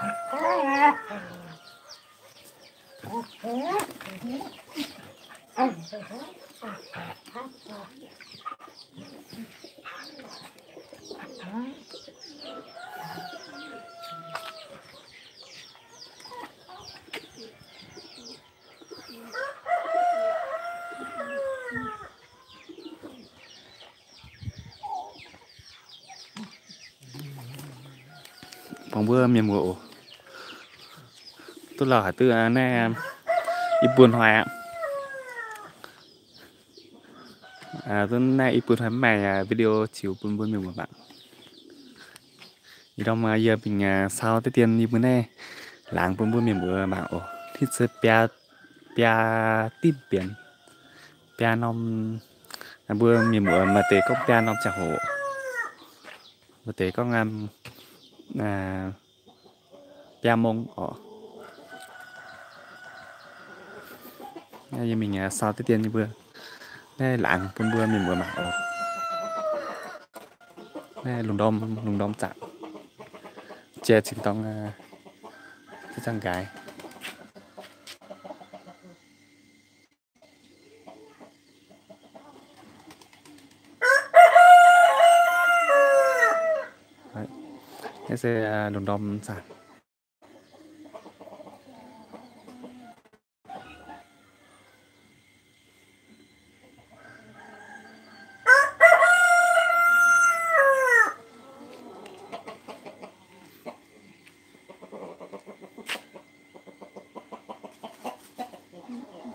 Bun mbuo mienh muoz oc. Duqv lauh haic duqv naaiv i buo hnoi aqv. Duqv naaiv i buo hnoi mv maaih video ziux bun mbuo mienh muoz mangc. Ih ndorm yie mingh sau deix dien yie mbuo naaiv laangz bun mbuo mienh muoz mangc oc. Hitv se biaa, biaa dimv bienx, biaa norm, mbuo mienh muoz maaih deix gorngv biaa norm ziangh hoc, maaih deix gorngv biaa mong oc. Naaiv yie mingh sau deix dien yie mbuo naaiv laangz bun mbuo mienh muoz mangc oc. Naaiv lungh ndorm, lungh ndorm zaangc, jai cingx dorng, zangv nqaaix. Naaiv se lungh ndorm zaangc.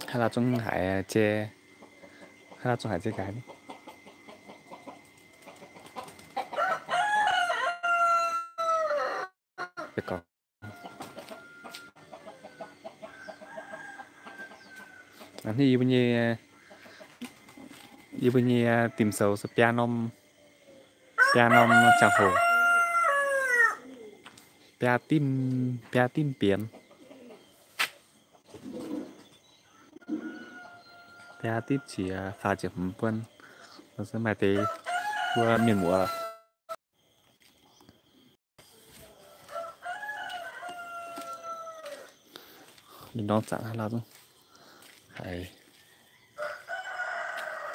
Haaix lauh zungv haiz jai, haaix lauh zungv haiz jai nqaaix. Yie mbuo nyei, yie mbuo nyei dimh sou se biaa norm, biaa norm ziangh hoc, biaa dimv, biaa dimv bienx, biaa dimv qiex faaux ziepc hmz buonc. Nor se maaih deix mbuo mienh muoz lungh ndorm zaangc haaix lauh zungv haiz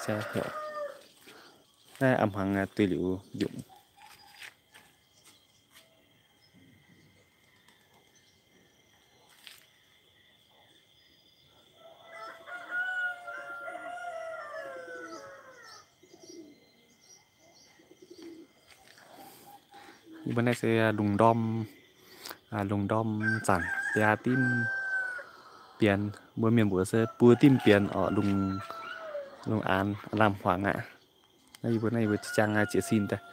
jai heuc. Naaiv a'hmuangx duih liuz yungz. Yie mbuo naaiv se lungh ndorm, lungh ndorm zaangc biaa dimv bienx, mbuo mienh mbuox se buo dimv bienx oc, lungh, lungh aanx lamh hmuangx aqv. Naaiv yie mbuo, naaiv yie mbuo jang jiex sin daaih.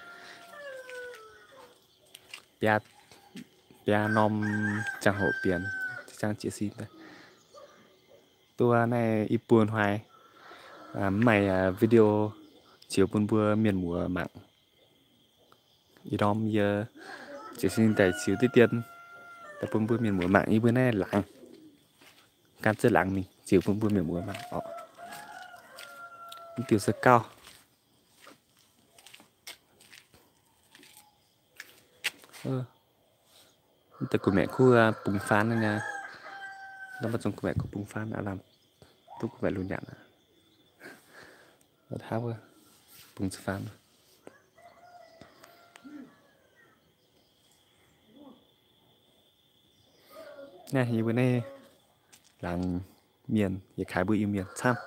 Biaa, biaa norm ziangh hoc bienx, jang jiex sin daaih. Duqv naaiv i buo hnoi mv maaih video ziux bun mbuo mienh muoz mangc. Ih ndorm yie jiez sin daaih ziux diqv dien daaih bun mbuo mienh muoz mangc. Yie mbuo naaiv laangz, gan ziex laangz mingh ziux bun mbuo mienh muoz mangc oc. Mv diuh se gauh, mv deix gu'maeqc kuv bungx faan nyei. Ndorm mv zungh gu'maeqc kuv bungx faan, aav lamh duqv gu'maeqc lunx nyanc aqv. Hnangv wuov bungx faan. Naaiv yie mbuo naaiv laangz mienh, yietc kaaix mbuo Iu-Mienh camv.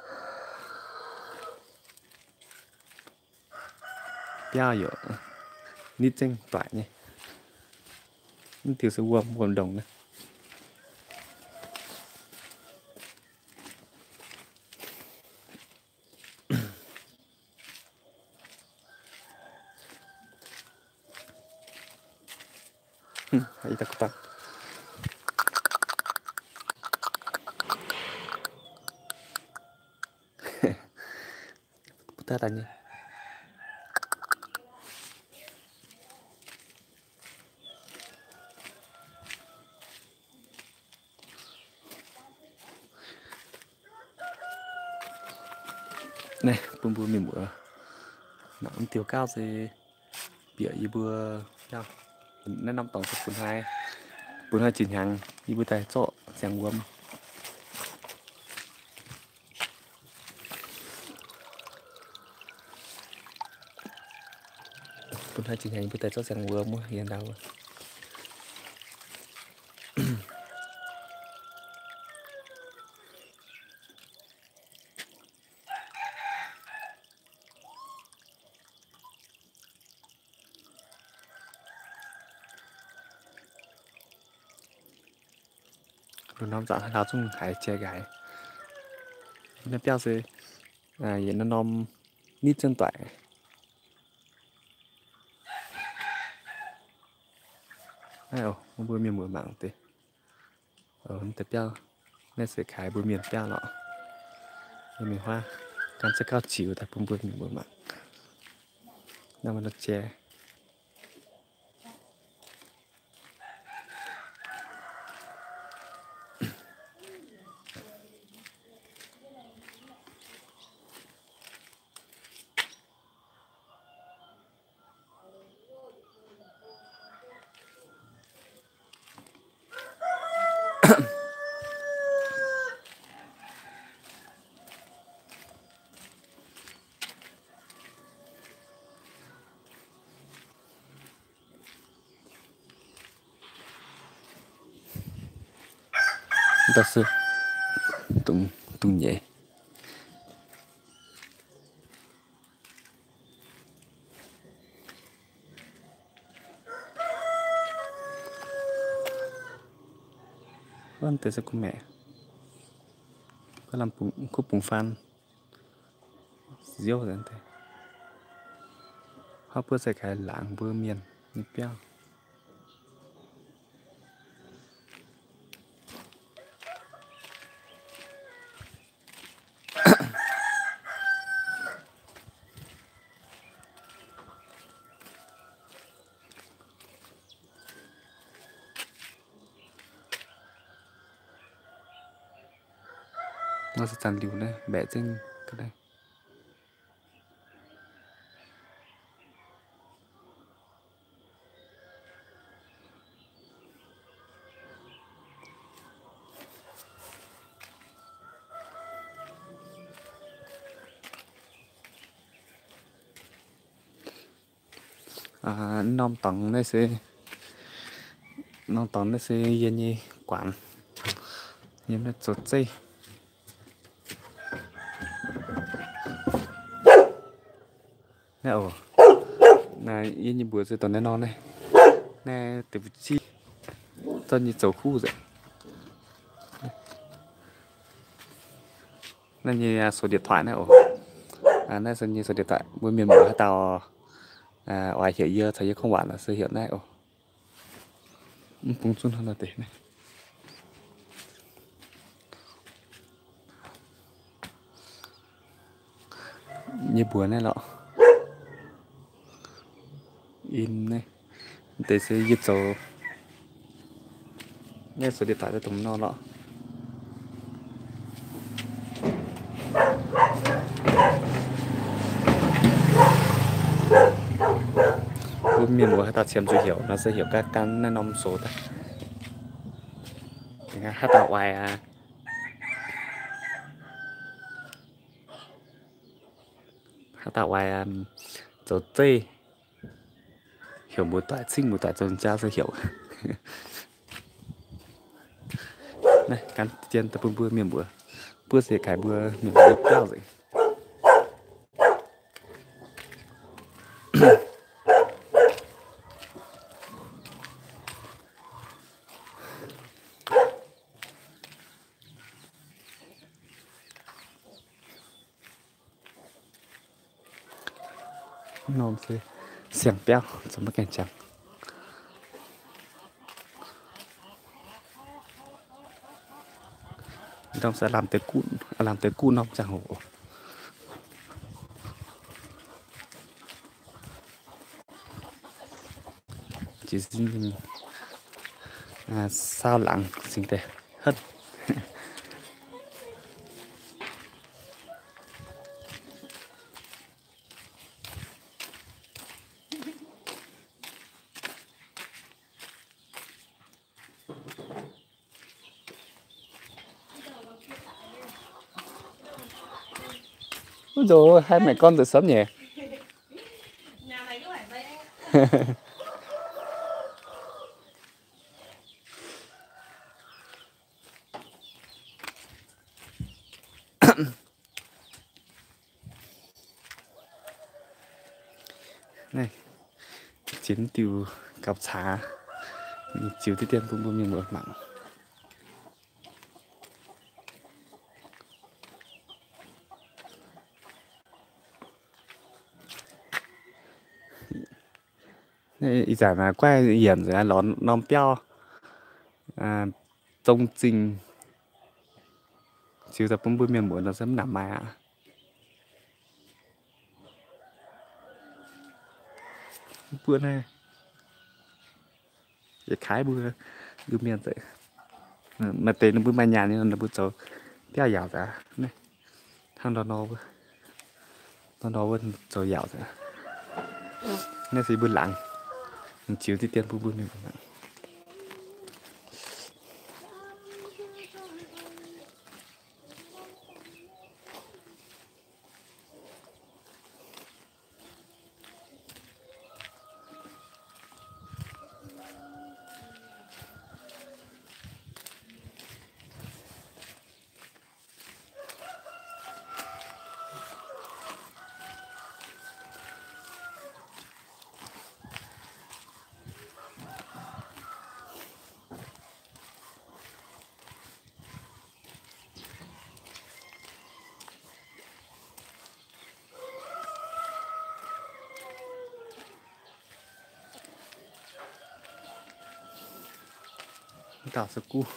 Biauv yaac nitv zengv doic nyei. Mv diuh se wuom, wuom-ndongc naaiv. Naaiv bun mbuo mienh muoz mangc diuh gauh se bieqc yie mbuo biauv. Naaiv norm dorngx se bun haaix, Bun haaix jiex hnyangx yie mbuo daaih zorqv siang-wuom. Bun haaix jiex hnyangx yie mbuo daaih zorqv siang-wuom wuov yiem ndau. Lungh norm zanc haaix dauh zungv haiz jai nqaaix. Naaiv biauv se yietc norm norm nitv zunv doic. Naaiv oc, bun mbuo mienh muoz mangc deix. Deix biauv, naaiv se kaaix mbuo mienh biauv lorqc. Mienh huaav gan za'gauh ziux daaih bun mbuo mienh muoz mangc. Naaiv maaih norm jai. Ndau se dungz, dungz nyeiz. Wuov deix se kuv maeqc, kuv lamh bungx, kuv bungx faan. Ziouv nzengc deix. Haaix buo se kaaix laangz mbuo mienh nyei biauv. Nor se zanc liuz naaiv mbaeqc zengv ga'naaiv. Norm dorngx naaiv se, norm dorngx naaiv se yie nyei guanc, yiem naaiv zoux zeiv. Naaiv oc, yie nyei mbuox se dongh naaiv nor naaiv. Naaiv deix mbu'ziev zorqv nyei zoux huv nzengc. Naaiv nyei số điện thoại naaiv oc. Naaiv se nyei số điện thoại, mbuo mienh muoz haaix dauh oix heuc yie caux yie kongx waanc se heuc naaiv oc. Mv bung zunv hnangv naaiv deix naaiv. Nyei mbuox naaiv lorqc. In naaiv deix se yie zoux. Naaiv số điện thoại daaih dongh nor lorqc. Mbuo mienh muoz haaix dauh qiemx zuqc heuc nor se heuc gaav gan naaiv norm số daaih. Haaix dauh oix, haaix dauh oix zoux zeiv, heuc mbuox doic, cingv mbuox doic zoux jaa se heuc. Naaiv gan jien daaih bun mbuo mienh mbuox, buov se kaaix mbuo mienh mbuox biauv nzengc. Norm se siang-biauv zoux maiv gaengh jangx. Ndorm se lamh deix guv, lamh deix guv norm ziangh hoc. Jiez sin mingh saau laangz singx deix henv. Wuov nzunc haiz maengc gorn nzengc sou nyei. Ziex diuh gapv caax, ziux diqv dien bun mbuo mienh muoz mangc. Ih zanc guaih yienc nzengc, lorz norm biauv zong zingh, ziux daaih bun mbuo mienh muoz nor se mv nangc maaih aqv. Mbuo naaiv yietc kaaix mbuo Iu-Mienh deix, maaih deix ninh mbuo maaih nyaanh, ninh mbuo zoux biauv yaauc daaih. Hnangv ndau nor, ndau nor wuov zoux yaauc daaih. Naaiv se mbuo laangz, ziux diqv dien bun mbuo mienh muoz. Dauh se guv.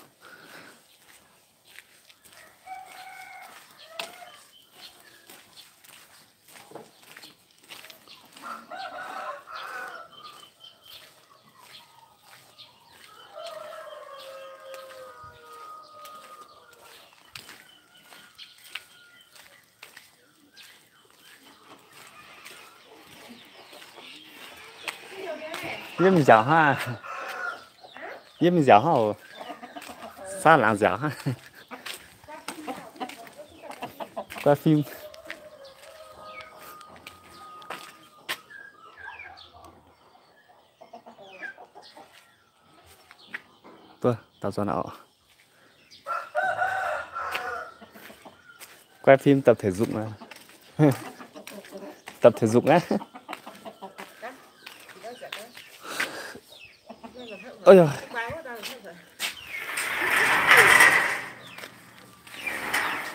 Yie mingh nziaauc hnangv. Yie mingh nziaauc hnangv oc. Saav laangz nziaauc hnangv. Guai fim. Duqv, taux zuangx oc. Quay phim tập thể dục mà. Tập thể dục á. Ôi giời.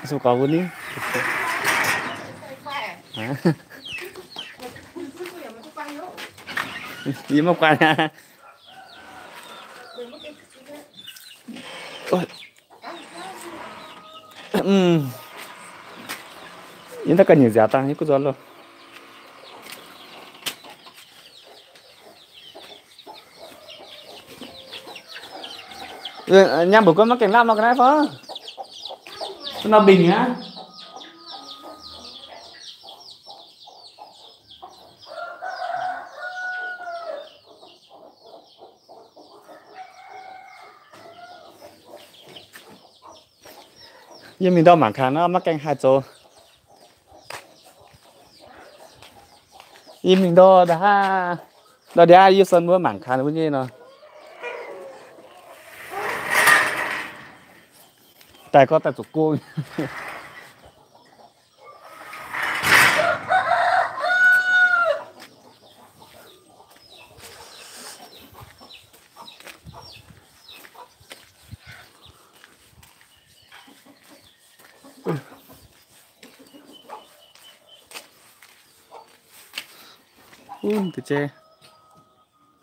Sao có luôn ý. Hả? Gì mà quay hả? Ôi. Ừm. Yie naaiv ganh nyiec nziaauc dangh, yie kuv nzuonx loh. Nyaam mbuo gorngv maiv gaengh lamh nor ga'naaiv fai? Nor mbingh aqv. Yie mingh ndau mangc gaax nor, maiv gaengh haih zoux. Yie mingh ndau ndaav, ndau ndiev yie son mbuo mangc gaax wuov nyei nor. Daaih gorngv daaih zoux gong. Ui, deix jai,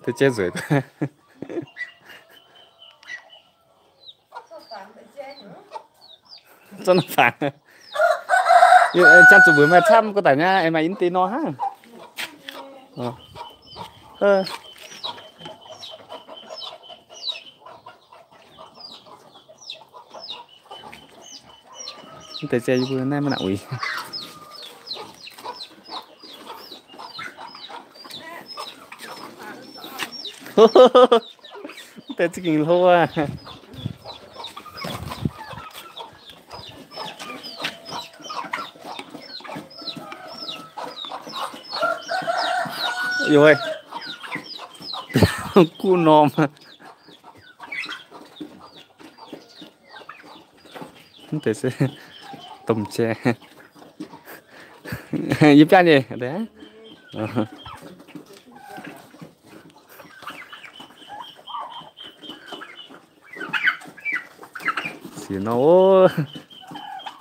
deix jai nzueic. Zorqv naaiv fangx. Jang zuqc mbuox maaih camv, guv daic nyei, maaih yiem deix nor hnangv. Mv deix jai yie mbuo naaiv maiv nangc uix. Mv deix za'gengh hlo aqv. Yoi, guv norm. Mv deix se domh jai. Yie biaav nyei. Siec nor,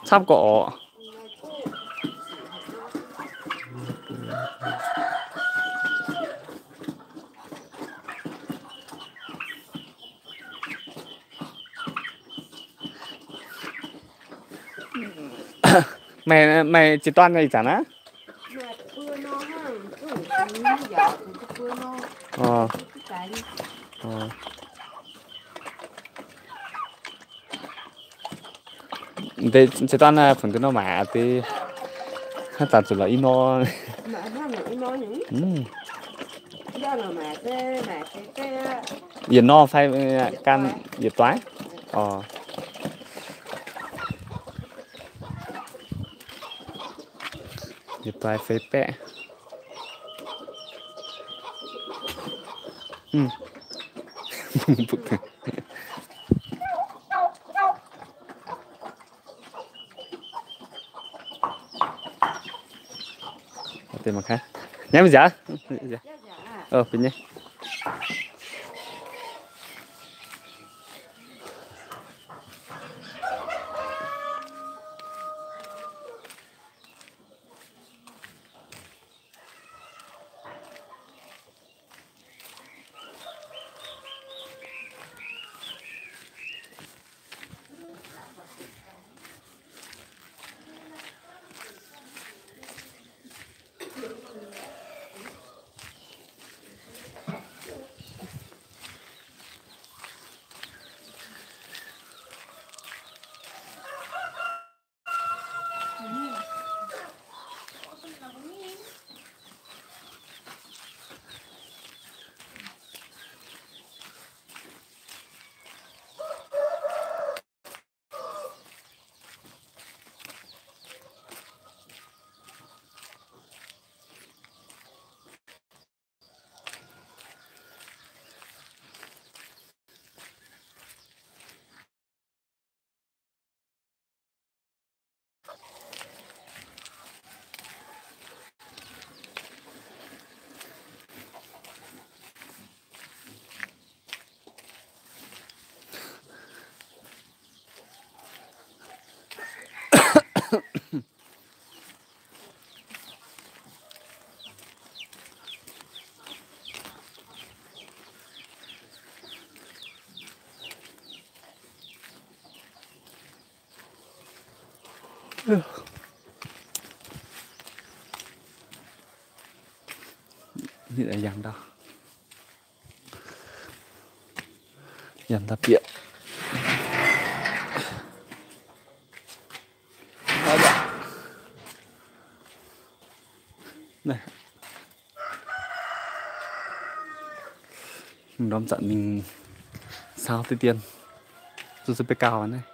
camv gorqv orqc. Meih, meih jiex duan ih zanc aqv? Deix jiex duan funx duqv nor maaic deix, hnangv zanc zuqc lorz i nor. Yietc nor fai gan yietc doix? Orqc. Yietc doix feix baeqv. Nyei mv nziaauc? Nyei. Yangh ndau, yangh ndau bieqc. Ndorm zanc mingh saau deix dien, zuqc se bei gauh naaiv.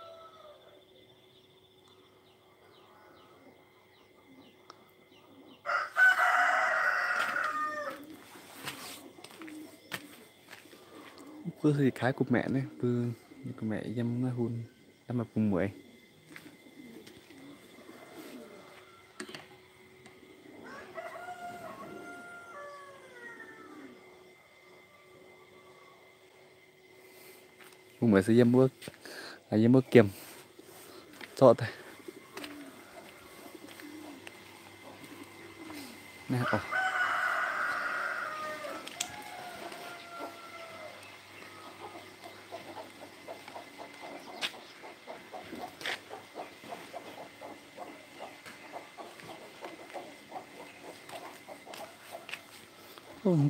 Bun se kaaix gu'maeqc naaiv, bun gu'maeqc yiem naaiv hun, naaiv maaih bun mueiz. Bun mueiz se yiem wuov, yiem wuov giemh zorqv daaih.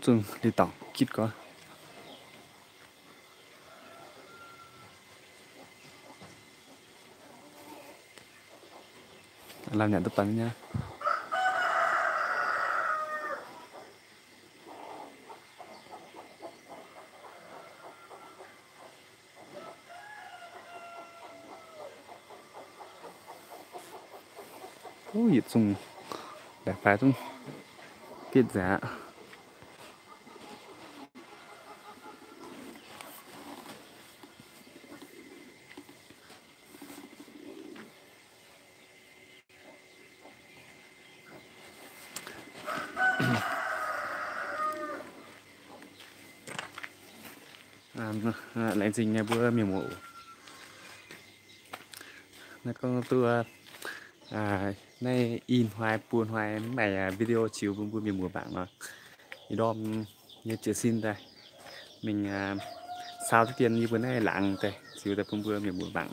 Zungv liuz dauh gitv gorx. Lamh nyanc duqv baac nyei. Yietc zungh ndaangc fai zungv gitv nzengc aqv. Laengz zingh nyei mbuo mienh muoz. Naaiv gorngv duqv naaiv i hnoi buo hnoi mv maaih video ziux bun mbuo mienh muoz mangc nor, ih ndorm nyei jiez sin daaih mingh saau diqv dien yie mbuo naaiv laangz daaih ziux daaih bun mbuo mienh muoz mangc.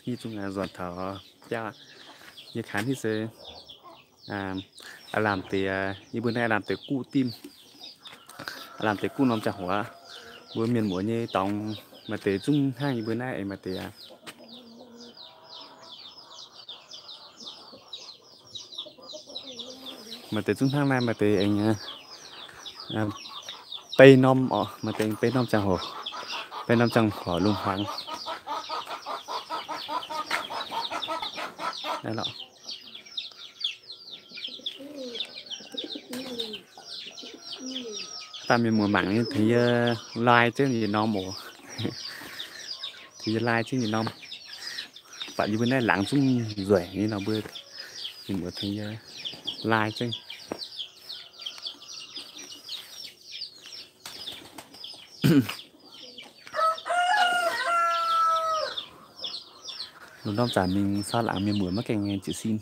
Hiuv zungv nzuonx taux biauv, yie kangx hitv se aav lamh deix, yie mbuo naaiv aav lamh deix guv dimv, aav lamh deix guv norm ziangh hoc. Mbuo mienh muoz nyei dorngx maaih deix zungv hnangv yie mbuo naaiv aengx maaih deix aqv. Maaih deix zungv hnangv naaiv, maaih deix aengx bei norm oc, maaih deix bei norm ziangh hoc, bei norm ziangh hoc lungh hmuangx. Daaih mienh muoz mangc nyei tengx yie lai zengv yietc norm oc. Tengx yie lai zengv yietc norm. Baac yie mbuo naaiv laangz zungv nzueic nyei nor, mbuo mienh muoz tengx yie lai zengv. Lungh ndorm zanc mingh saau laangz mienh muoz maiv gaengh jiez sin.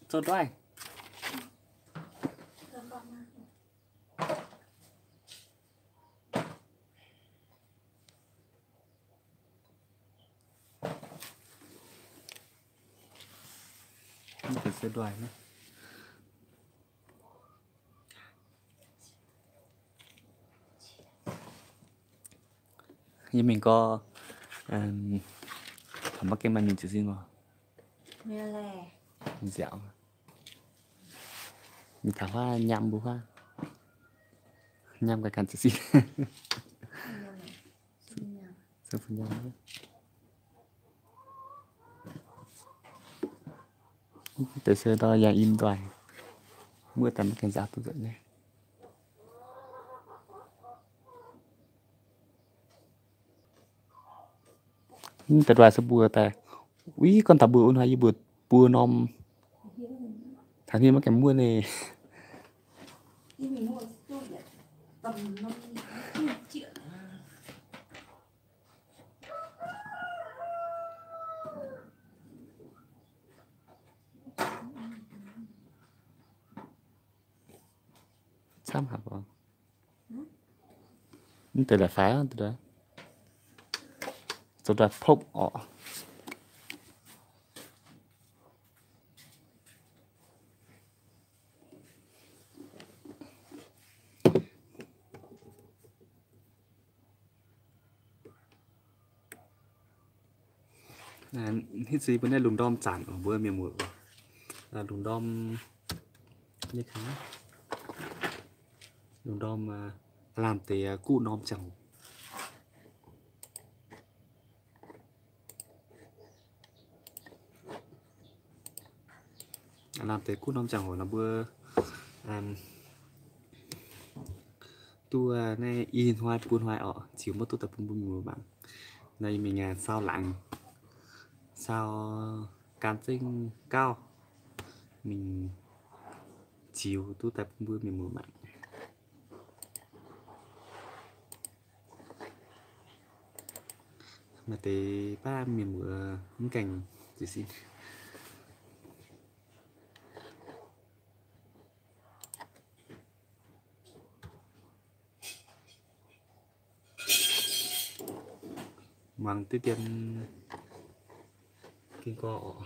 Zoux ndoih. Zoux ndoih. Yie mingh gorx, maiv gaengh maaih mienh jiez sin oc. Nziaauc. Mingh taux huaav nyaam mbuo huaav. Nyaam ganh ganh jiez sin. Deix se ndau yangh im ndoih. Muoz daaih maiv gaengh nzaaux duqv nzengc nyei. Deix ndoih se mbuo daaih, uix gorn taux mbuo wuov hnoi yie mbuo buo norm. Taux hniev maiv gaengh muoz nyei. Camv haic oc. Mv deix la'faix, zoux ndoih pop oc. Hitv se mbuo naaiv lungh ndorm zanc oc, mbuo mienh muoz. Lungh ndorm, lungh ndorm lamh deix guv norm ziangh hoc. Lamh deix guv norm ziangh hoc nor mbuo duqv naaiv i hnoi buo hnoi oc, ziux maiv duqv daaih bun mbuo mienh muoz mangc. Naaiv yie mingh saau laangz, saau gan zengv gauh mingh ziux duqv daaih bun mbuo mienh muoz mangc. Maaih deix baav mienh muoz mv gaengh jiez sin. Muangx diqv dien ging gorx oc.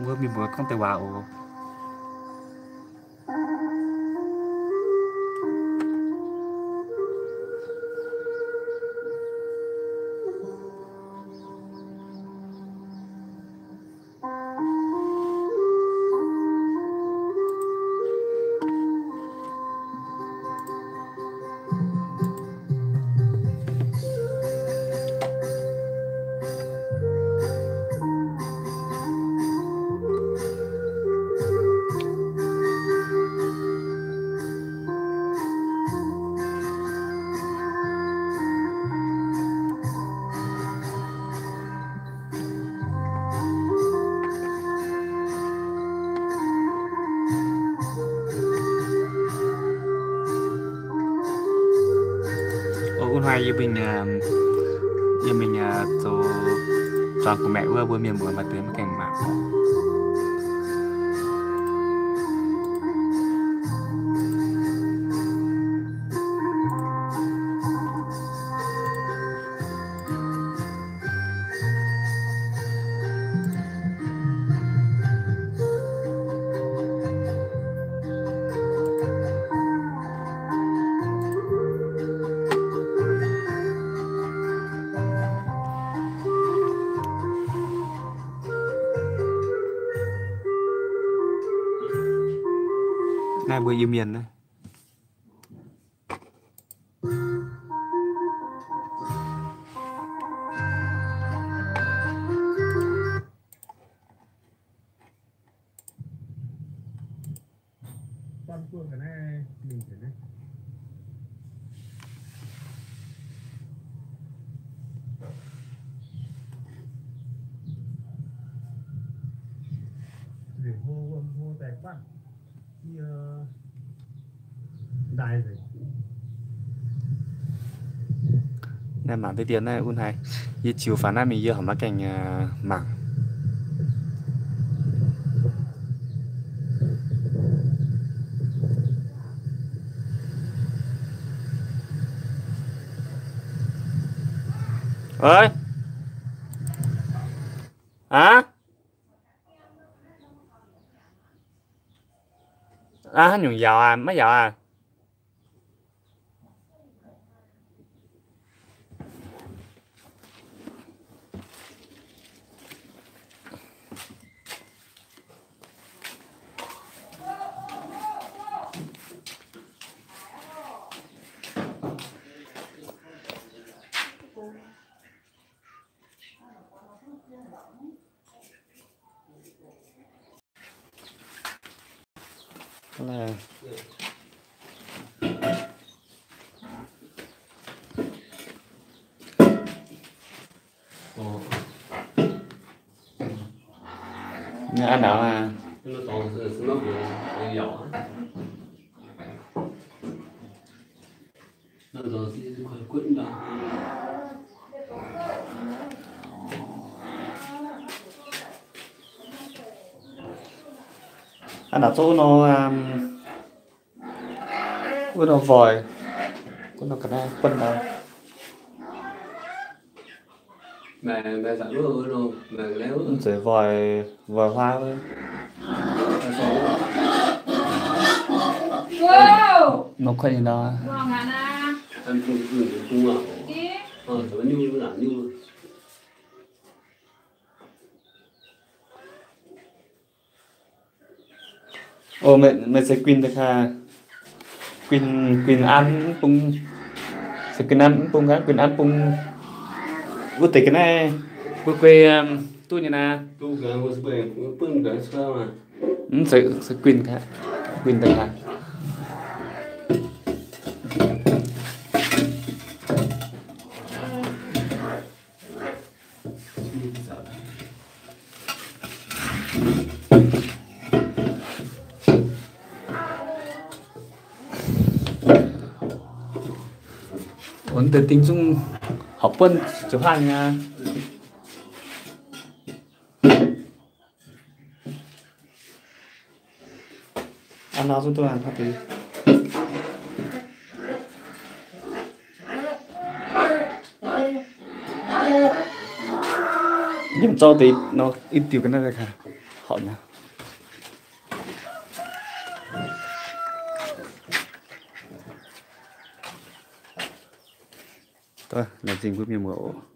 Mbuo mienh muoz gorngv deix waac oc. Ov, wuov hnoi yie mingh, yie mingh zoux, zuangx kuv maeqc wuov, mbuo mienh muoz maaih deix mv gaengh mangc. Naaiv mbuo Iu-Mienh naaiv. Naaiv mangc deix dien naaiv wuov hnoi, yie ziux faaux naaiv mingh yie horpc maiv gaengh mangc. Ov, aav, aav, haaix nyungc yaauc aac? Maiv yaauc aac? Aav, ndau aav. Aav, ndau zungv wuov nor, wuov nor voih, wuov nor ga'naaiv buonv ndau. Mv zeiz voih, voih hlaav wuov. Nor kuanh nyei nor. Ov, meih, meih se guinh deix gaax. Guinh, guinh an mv bung. Se guinh an mv bung gaax, guinh an bung. Wuov deix ga'naaiv, guei guei, duqv nyei naaiv. Mv se, se guinh gaax, guinh deix gaax. Wuov deix ding zungv horpc buonv ziouc haav nyei aqv. Aa, nor zuqc duqv aqv. Yiem zorqv deix nor, i diuh ga'naaiv horpc nyei. Laengz zingh mbuo mienh muoz oc.